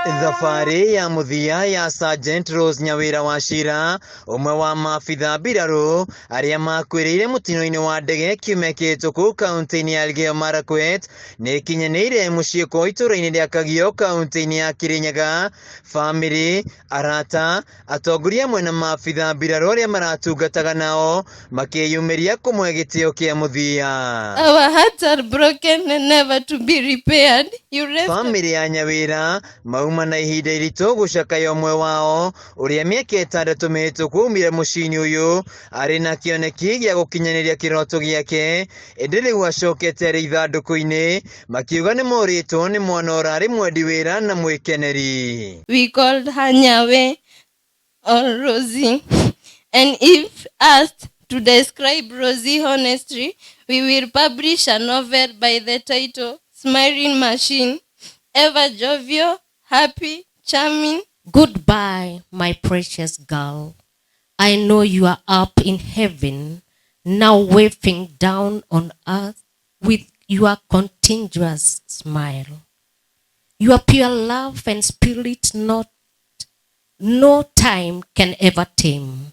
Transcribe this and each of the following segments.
Thabarĩ ya mũthia ya Sergeant Rose Nyawĩra Wachira, ũmwe wa maabitha mbirarũ arĩa makuĩrĩire mũtino-inĩ wa ndege kiumia kĩhĩtũku kaunti-inĩ ya Elgeyo Marakwet, nĩ ĩkinyanĩire mũciĩ kwao itũũra-inĩ rĩa Kagio kaunti-inĩ ya Kirinyaga. Bamĩrĩ, arata, atongoria amwe na maabitha mbirarũ arĩa maratungataga nao makĩyumĩria kũmũhe gĩtĩo kĩa mũthia. Our hearts are broken and never to be repaired. You left Bamĩrĩ ya Nyawĩra mauma na ihinda iritũ gũcakaya ũmwe wao ũrĩa mĩaka 6 mĩhĩtũku aumire mũciĩ-inĩ ũyũ arĩ na kĩoneki gĩa gũkinyanĩria kĩroto gĩake, ĩndĩ rĩu acokete arĩ ithandũkũ-inĩ, makiuga nĩ morĩtwo nĩ mwana ũrarĩ mwendi wĩra na mwĩkeneri. We called her Nyawe or Rosie. And if asked to describe Rosie honestly, we will publish a novel by the title Smiling Machine. Ever jovial, happy, charming. Goodbye, my precious girl. I know you are up in heaven, now waving down on earth with your continuous smile. Your pure love and spirit no time can ever tame.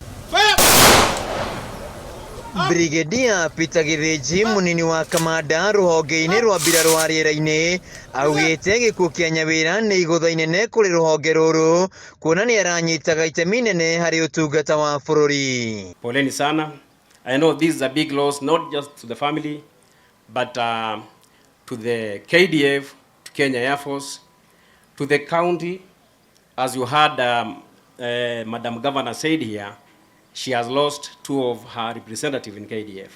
Brigadier Peter Githinji munini wa kamanda rũhonge-inĩ rwa mbirarũ wa rĩera-inĩ augĩte gĩkuũ kĩa Nyawĩra nĩ igũtha inene kũrĩ rũhonge rũrũ kuona nĩ aranyitaga itemi inene harĩ ũtungata wa bũrũri. Poleni sana. I know this is a big loss, not just to the family, but to the KDF, to Kenya Air Force, to the county. As you heard Madam Governor said here, she has lost 2 of her representatives in KDF.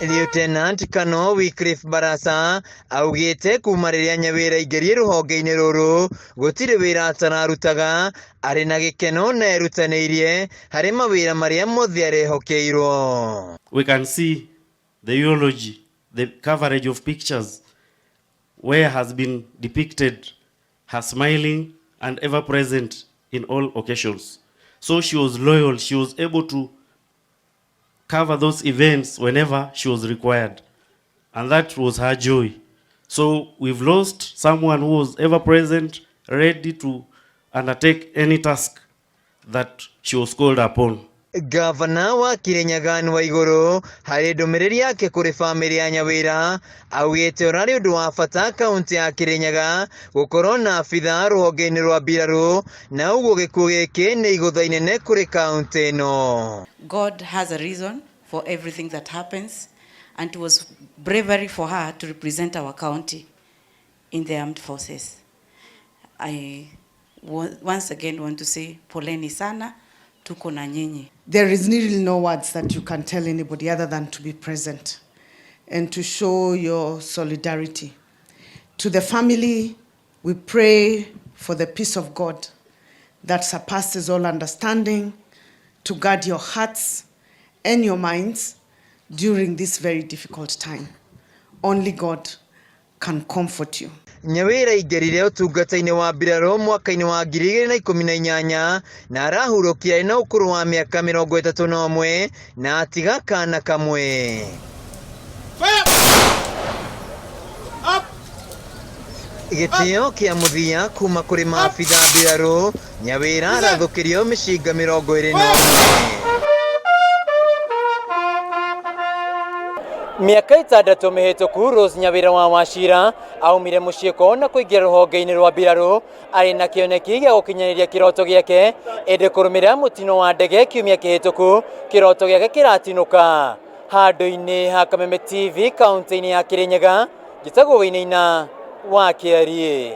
Lieutenant Colonel Wycliffe Barasa augĩte kuma rĩrĩa Nyawĩra aingĩrire rũhonge-inĩ rũrũ gũtirĩ wĩra atararutaga, arĩ na gĩkeno na erutanĩirie harĩ mawĩra marĩa mothe arehokeirwo. We can see the eulogy, the coverage of pictures where has been depicted her smiling and ever present in all occasions. So she was loyal, she was able to cover those events whenever she was required. And that was her joy. So we've lost someone who was ever present, ready to undertake any task that she was called upon. Gavana wa Kirinyaga wa Igũrũ harĩ ndũmĩrĩri yake kũrĩ bamĩrĩ ya Nyawĩra augĩte ũrarĩ ũndũ wa bata kaunti ya Kirinyaga gũkorwo na abithaa rũhonge-inĩ rwa mbirarũ na ũguo gĩkuũ gĩkĩ nĩ igũtha inene kũrĩ kaunti ĩno. God has a reason for everything that happens, and it was bravery for her to represent our county in the armed forces. I once again want to say poleni sana, tuko na nyinyi. There is really no words that you can tell anybody other than to be present and to show your solidarity. To the family, we pray for the peace of God that surpasses all understanding to guard your hearts and your minds during this very difficult time. Only God can comfort you. Nyawĩra aingĩrire ũtungata-inĩ wa mbirarũ mwaka-inĩ wa ngiri igĩrĩ na ikũmi na inyanya na arahurũkire arĩ na ũkũrũ wa mĩaka 31 na atiga kana kamwe. Gĩtĩo kĩa mũthia kuma kũrĩ maabitha mbirarũ, Nyawĩra arathũkĩrio mĩcinga 21. Mĩaka 6 mĩhĩtũku Rose Nyawĩra wa Wachira aumire mũciĩ kwao na kũingĩra rũhonge-inĩ rwa mbirarũ arĩ na kĩoneki gĩa gũkinyanĩria kĩroto gĩake, ĩndĩ kũrũmĩrĩra mũtino wa ndege kiumia kĩhĩtũku kĩroto gĩake kĩratinũka. Handũ-inĩ ha Kameme TV kaunti-inĩ ya Kirinyaga, njĩtagwo Wainaina wa Kĩariĩ.